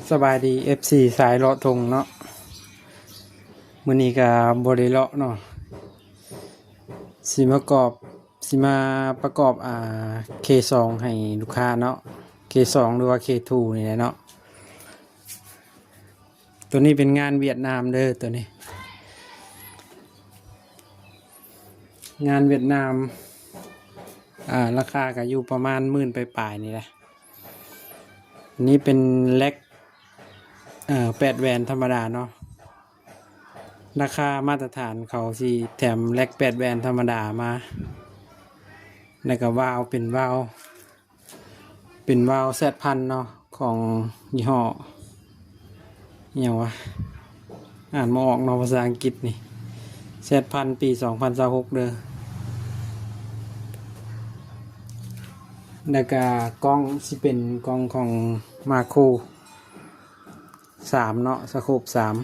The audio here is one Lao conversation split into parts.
ສະບາຍດີ ເອັຟຊີ ສາຍເລາະທົ່ງເນາະ, ມື້ນີ້ກະບໍ່ໄດ້ເລາະເນາະ, ຊິມາກອບ ຊິມາປະກອບ ອ່າ ເຄສອງ ໃຫ້ລູກຄ້າເນາະ, ເຄສອງ ຫຼືວ່າເຄທູນີ້ແຫຼະເນາະ. ໂຕນີ້ເປັນງານຫວຽດນາມເດີ ໂຕນີ້ງານຫວຽດນາມ, ອ່າ ລາຄາກະຢູ່ປະມານໝື່ນປາຍໆນີ້ແຫຼະ. ອັນນີ້ເປັນແລັກ ເອີ ແປດແຫວນທຳມະດາເນາະ, ລາຄາມາດຕະຖານເຂົາຊິແຖມແລັກແປດແຫວນທຳມະດາມາ, ແລ້ວກະວາວເປັນວາວ ເປັນວາວ ແຊດພັນເນາະ ຂອງຍີ່ຫໍ້ຫຍັງວະ ອ່ານບໍ່ອອກເນາະ ພາສາອັງກິດນີ້ ແຊດພັນ ປີສອງພັນຊາວຫົກເດີ. ແລ້ວກະກ້ອງຊິເປັນກ້ອງຂອງມາໂຄ ສາມເນາະ, ສະໂຄບສາມ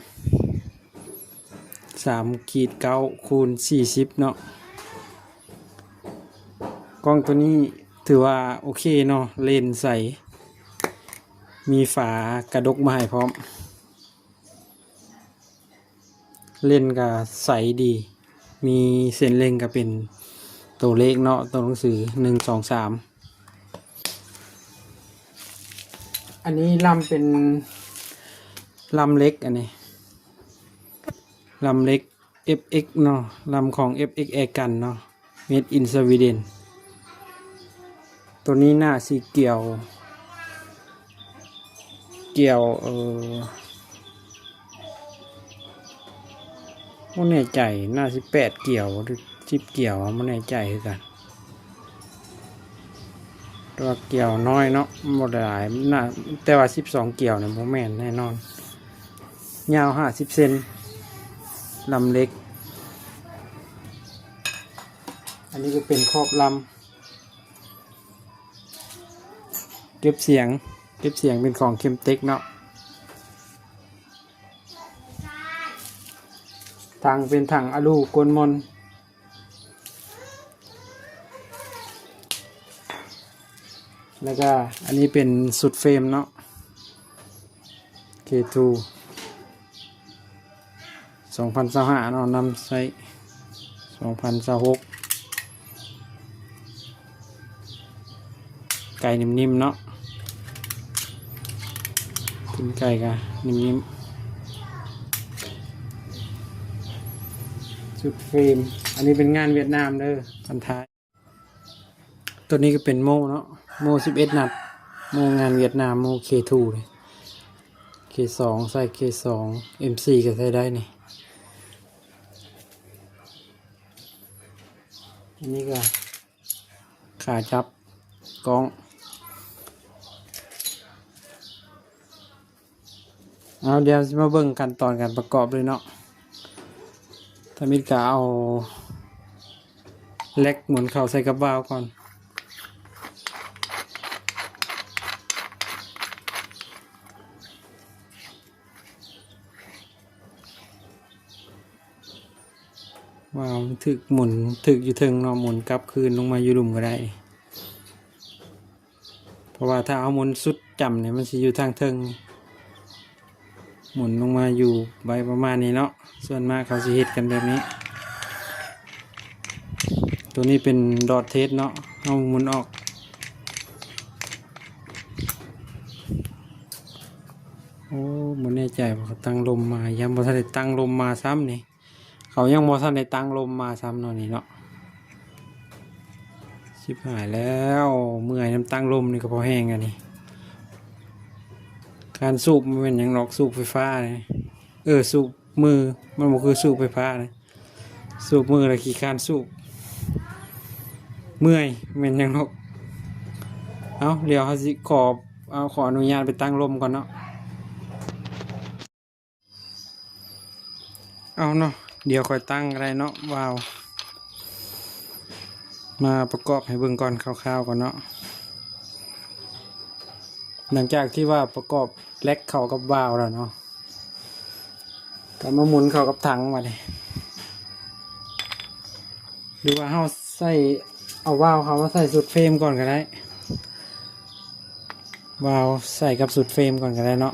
ສາມຂີດເກົ້າຄູນສີ່ສິບເນາະ. ກ້ອງໂຕນີ້ຖືວ່າໂອເຄເນາະ, ເລນໃສ ມີຝາກະດົກມາໃຫ້ພ້ອມ, ເລນກະໃສດີ, ມີເສັ້ນເລັງກະເປັນໂຕເລກເນາະ, ໂຕໜັງສື ໜຶ່ງ ສອງ ສາມ. ອັນນີ້ລຳເປັນລຳເຫຼັກ, ອັນນີ້ລຳເຫຼັກ ເອັຟເອັກ ເນາະ, ລຳຂອງ ເອັຟເອັກ Airgun ເນາະ, Made in Sweden. ໂຕນີ້ໜ້າຊິກ່ຽວ ກ່ຽວ ເອີ ບໍ່ແນ່ໃຈ, ໜ້າສິບແປດກ່ຽວ ຫຼື ສິບກ່ຽວ ບໍ່ແນ່ໃຈຄືກັນ, ແຕ່ວ່າກ່ຽວນ້ອຍເນາະ, ບໍ່ໄດ້ຫຼາຍ, ໜ້າ ແຕ່ວ່າສິບສອງກ່ຽວນີ້ບໍ່ແມ່ນແນ່ນອນ. ຍາວຫ້າສິບເຊັນ, ລຳເຫຼັກ. ອັນນີ້ກໍເປັນຂອບລຳ ເກັບສຽງ, ເກັບສຽງເປັນຂອງ Camtech ເນາະ. ຖັງເປັນຖັງອາລູກົນມົນ. ແລ້ວກະອັນນີ້ເປັນຊຸດເຟຣມເນາະ, ເຄທູ ສອງພັນຊາວຫ້າເນາະ, ນຳໃຊ້ສອງພັນຊາວຫົກ. ໄກ່ນິ່ມໆເນາະ, ຕີນໄກ່ກະນິ່ມໆ. ຊຸດເຟຣມ, ອັນນີ້ເປັນງານຫວຽດນາມເດີ, ພັນທ້າຍ. ໂຕນີ້ກໍເປັນໂມ່ເນາະ, ໂມ່ສິບເອັດນັດ, ໂມ່ງານຫວຽດນາມ, ໂມ່ເຄທູນີ້, ເຄສອງ ໃສ່ເຄສອງ, ເອັມສີ່ກໍໃສ່ໄດ້ນີ້. ອັນນີ້ກໍຂາຈັບກ້ອງ. ເອົາ ດຽວຊິມາເບິ່ງຂັ້ນຕອນການປະກອບເລີຍເນາະ. ທຳອິດກະເອົາແລັກໝູນເຂົ້າໃສ່ກັບວາວກ່ອນ. ວາວມັນຖືກໝູນ ຖືກຢູ່ເທິງເນາະ, ໝູນກັບຄືນລົງມາຢູ່ລຸ່ມກໍໄດ້. ເພາະວ່າຖ້າເຮົາໝູນສຸດຈ້ຳນີ້ ມັນຊິຢູ່ທາງເທິງ, ໝູນລົງມາຢູ່ໄວ້ປະມານນີ້ເນາະ. ສ່ວນມາກເຂົາຊິເຮັດກັນແບບນີ້. ໂຕນີ້ເປັນດອດເທສເນາະ, ເຮົາໝູນອອກ. ໂອ້ ບໍ່ແນ່ໃຈວ່າເຂົາຕັ້ງລົມມາ, ຍັງບໍ່ທັນໄດ້ຕັ້ງລົມມາຊ້ຳນີ້. ເຂົາຍັງບໍ່ທັນໄດ້ຕັ້ງລົມມາຊ້ຳເນາະນີ້ເນາະ. ຊິບຫາຍແລ້ວ, ເມື່ອຍນຳຕັ້ງລົມນີ້ກໍພໍແຮງອັນນີ້. ການສູບມັນແມ່ນຫຍັງດອກ, ສູບໄຟຟ້ານີ້. ເອີ ສູບມື, ມັນບໍ່ຄືສູບໄຟຟ້ານີ້. ສູບມືແລ້ວຂີ້ຄ້ານສູບ, ເມື່ອຍ ແມ່ນຫຍັງດອກ. ເອົາ ດຽວເຮົາຊິຂໍ ເອົາ ຂໍອະນຸຍາດໄປຕັ້ງລົມກ່ອນເນາະ. ເອົາເນາະ, ດຽວຂ້ອຍຕັ້ງກໍໄດ້ເນາະ, ວາວ ມາປະກອບໃຫ້ເບິ່ງກ່ອນຄ່າວໆກ່ອນເນາະ. ຫຼັງຈາກທີ່ວ່າປະກອບແລັກເຂົ້າກັບວາວແລ້ວເນາະ, ກໍມາໝູນເຂົ້າກັບຖັງບາດນີ້. ຫຼືວ່າເຮົາໃສ່ ເອົາວາວເຂົ້າມາໃສ່ຊຸດເຟຣມກ່ອນກໍໄດ້, ວາວໃສ່ກັບຊຸດເຟຣມກ່ອນກໍໄດ້ເນາະ.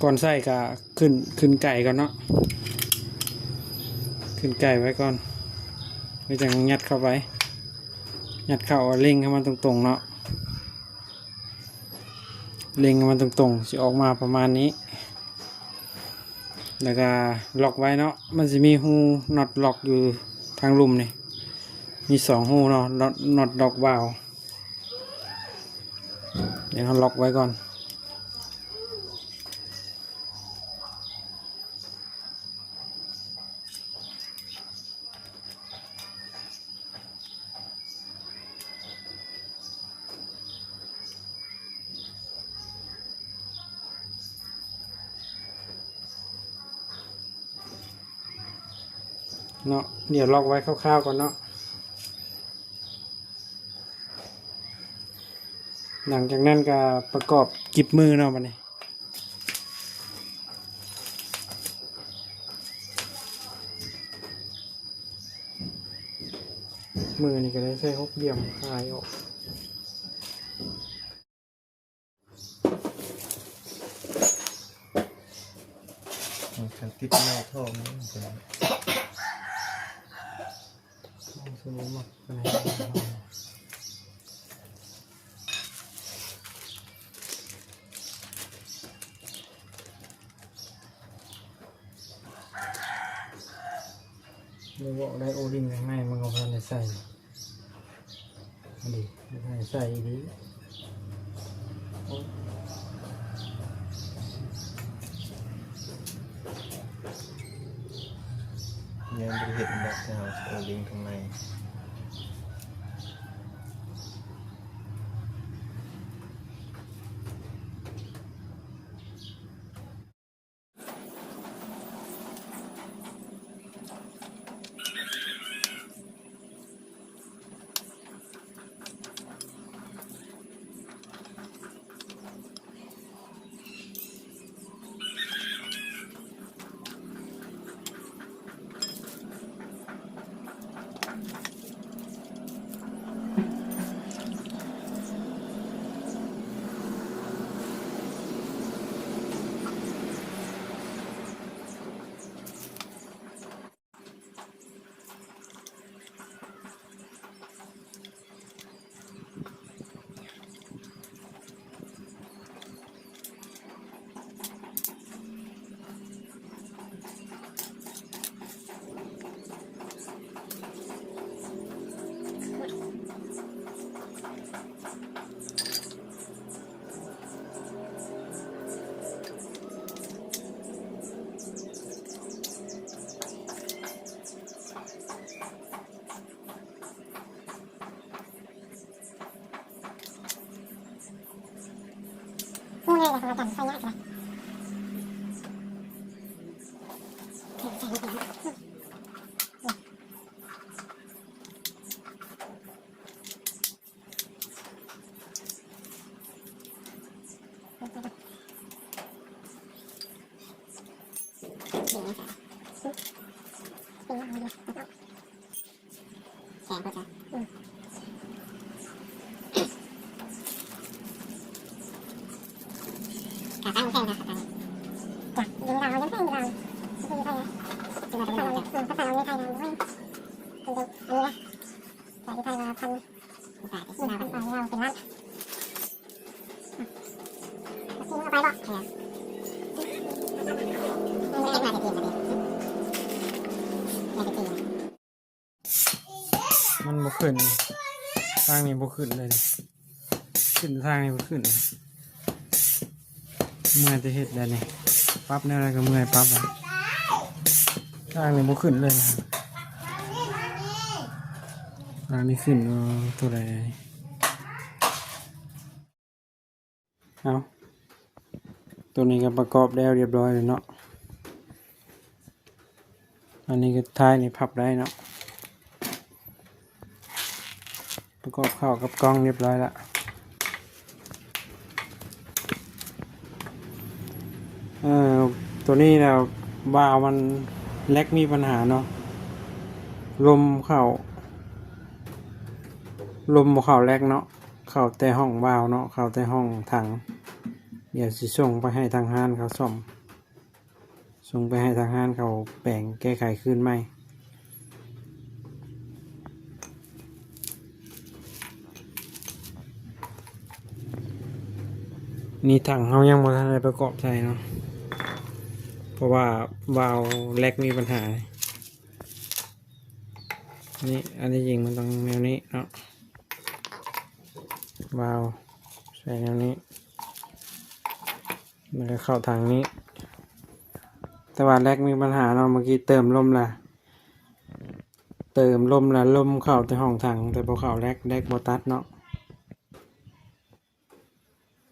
ກ່ອນໃສ່ກະຂຶ້ນ ຂຶ້ນໄກກ່ອນເນາະ ຂຶ້ນໄກໄວ້ກ່ອນ ແລ້ວຈັ່ງຍັດເຂົ້າໄປ ຍັດເຂົ້າ ເລັ່ງໃຫ້ມັນຕົງໆເນາະ ເລັ່ງໃຫ້ມັນຕົງໆ ຊິອອກມາປະມານນີ້ ແລ້ວກະລັອກໄວ້ເນາະ ມັນຊິມີຮູນັອດລັອກຢູ່ທາງລຸ່ມນີ້ ມີສອງຮູເນາະ ນັອດ ນັອດລັອກວາວ ດຽວເຮົາລັອກໄວ້ກ່ອນ. ເນາະ ດຽວລັອກໄວ້ຄ່າວໆກ່ອນເນາະ ຫຼັງຈາກນັ້ນກະປະກອບກິບມືເນາະ ບາດນີ້ ມືນີ້ກະໄດ້ໃສ່ຫົກຫຼ່ຽມຄາຍອອກ. ຄັນຕິດແນວທ້ອງນີ້ມັນເປັນ ເອົາສະໂມມັກປານໃດ ບໍ່ບອກໄດ້ ໂອລິງຂ້າງໃນມັນກະບໍ່ທັນໄດ້ໃສ່ ອັນນີ້ ໃສ່ອີ່ຫຼີ ໂອ້ຍ ຍັງບໍ່ໄດ້ເຮັດດອກ ເຮົາຊິເອົາລິງຂ້າງໃນ. ແສງເພິ່ນຈະ ອືມ ຂາຕັ້ງແຂງນະ ຂາຕັ້ງ ຈ້ະ ຍິງດາວ ຍິງແຂງດາວ ຍິງໄທນະ ຍິງໄທນະ ເອີ ພາສາລາວຍິງໄທນະ ໂອ້ຍ ເປັນ ອັນນີ້ນະ ພາສາໄທວ່າພັນ ພາສາລາວເປັນລ້ານ ອືມ ຊິງເອົາໄປບໍ່ ເອີ ມັນບໍ່ຂຶ້ນ ທາງນີ້ບໍ່ຂຶ້ນເລີຍ ຂຶ້ນທາງນີ້ບໍ່ຂຶ້ນ ເມື່ອຍແຕ່ເຮັດແລ້ວນີ້ ປັບແນວໃດກະເມື່ອຍປັບ ທາງນີ້ບໍ່ຂຶ້ນເລີຍ ທາງນີ້ຂຶ້ນ ເອີ ໂຕໃດ ເອົາ ໂຕນີ້ກະປະກອບແລ້ວລຽບລ້ອຍແລ້ວເນາະ ອັນນີ້ກະທ້າຍນີ້ພັບໄດ້ເນາະ ປະກອບເຂົ້າກັບກ່ອງລຽບລ້ອຍລະ ເອີ ໂຕນີ້ແລ້ວ ວາວມັນແລັກມີປັນຫາເນາະ ລົມເຂົ້າ ລົມບໍ່ເຂົ້າແລັກເນາະ ເຂົ້າແຕ່ຫ້ອງວາວເນາະ ເຂົ້າແຕ່ຫ້ອງຖັງ ດຽວຊິສົ່ງໄປໃຫ້ທາງຮ້ານເຂົາສ້ອມ ສົ່ງໄປໃຫ້ທາງຮ້ານເຂົາແປງແກ້ໄຂຄືນໃໝ່. ນີ້ຖັງເຮົາຍັງບໍ່ທັນໄດ້ປະກອບໃສ່ເນາະ ເພາະວ່າວາວແລັກມີບັນຫາ. ນີ້ ອັນທີ່ຈິງມັນຕ້ອງແນວນີ້ເນາະ ວາວໃສ່ແນວນີ້ ແລ້ວກໍເຂົ້າທາງນີ້ ແຕ່ວ່າແລັກມີບັນຫາເນາະ ເມື່ອກີ້ເຕີມລົມລະ ເຕີມລົມລະ ລົມເຂົ້າແຕ່ຫ້ອງຖັງ ແຕ່ບໍ່ເຂົ້າແລັກ ແລັກບໍ່ຕັດເນາະ.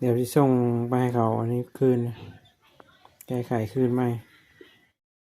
ດຽວຊິສົ່ງໄປໃຫ້ເຂົາອັນນີ້ຄືນ ແກ້ໄຂຄືນໃໝ່.